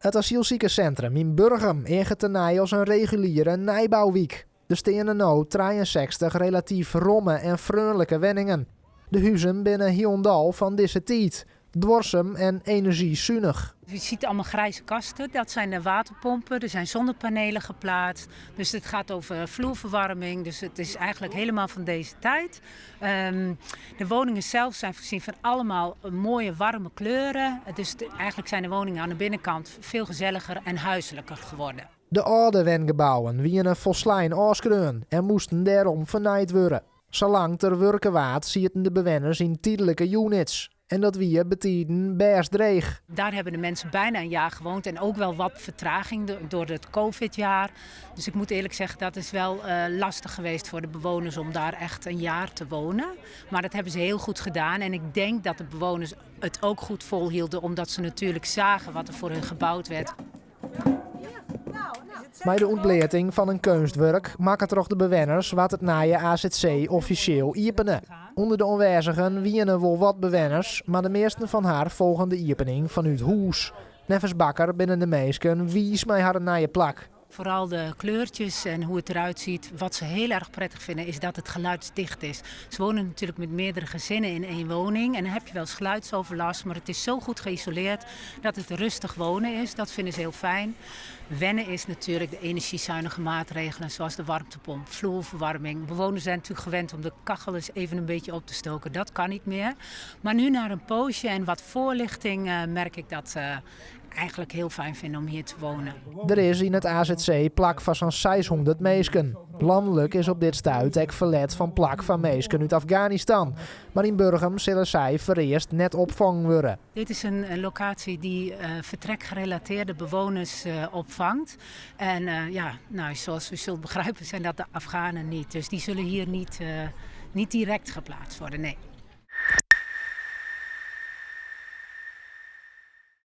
It asylsikerssintrum yn Burgum eaget tenei as in reguliere nijbouwyk. Der steane no 63 relatyf romme en freonlike wenningen. De huzen binne hielendal fan dizze tiid, duorsum en enerzjysunich. Je ziet allemaal grijze kasten, dat zijn de waterpompen. Er zijn zonnepanelen geplaatst. Dus het gaat over vloerverwarming. Dus het is eigenlijk helemaal van deze tijd. De woningen zelf zijn voorzien van allemaal mooie warme kleuren. Dus eigenlijk zijn de woningen aan de binnenkant veel gezelliger en huiselijker geworden. De âlde wengebouwen wiene folslein ôfskreaun en moasten dêrom fernijd wurde. Salang't der wurke waard, sieten de bewenners yn tydlike units. En dat wie betiden bêst dreech. Daar hebben de mensen bijna een jaar gewoond en ook wel wat vertraging door het COVID-jaar. Dus ik moet eerlijk zeggen, dat is wel lastig geweest voor de bewoners om daar echt een jaar te wonen. Maar dat hebben ze heel goed gedaan en ik denk dat de bewoners het ook goed volhielden, omdat ze natuurlijk zagen wat er voor hun gebouwd werd. Mei de ûntbleating fan in keunstwurk, makke troch de bewenners, waard it nije AZC offisjeel iepene. Under de oanwêzigen wiene wol wat bewenners, mar de measten fan har folgen de iepening fanút hûs. Neffens Bakker binne de minsken wiis mei harren nije plak. Vooral de kleurtjes en hoe het eruit ziet. Wat ze heel erg prettig vinden is dat het geluidsdicht is. Ze wonen natuurlijk met meerdere gezinnen in één woning. En dan heb je wel eens geluidsoverlast, maar het is zo goed geïsoleerd dat het rustig wonen is. Dat vinden ze heel fijn. Wennen is natuurlijk de energiezuinige maatregelen zoals de warmtepomp, vloerverwarming. Bewoners zijn natuurlijk gewend om de kachel eens even een beetje op te stoken. Dat kan niet meer. Maar nu na een poosje en wat voorlichting merk ik dat eigenlijk heel fijn vinden om hier te wonen. Der is yn it AZC plak foar sa'n 600 minsken. Lanlik is op dit stuit ek ferlet fan plak foar minsken út Afganistan. Mar yn Burgum sille sy foarearst net opfongen wurde. Dit is een locatie die vertrekgerelateerde bewoners opvangt. En ja, nou, zoals u zult begrijpen zijn dat de Afghanen niet. Dus die zullen hier niet direct geplaatst worden, nee.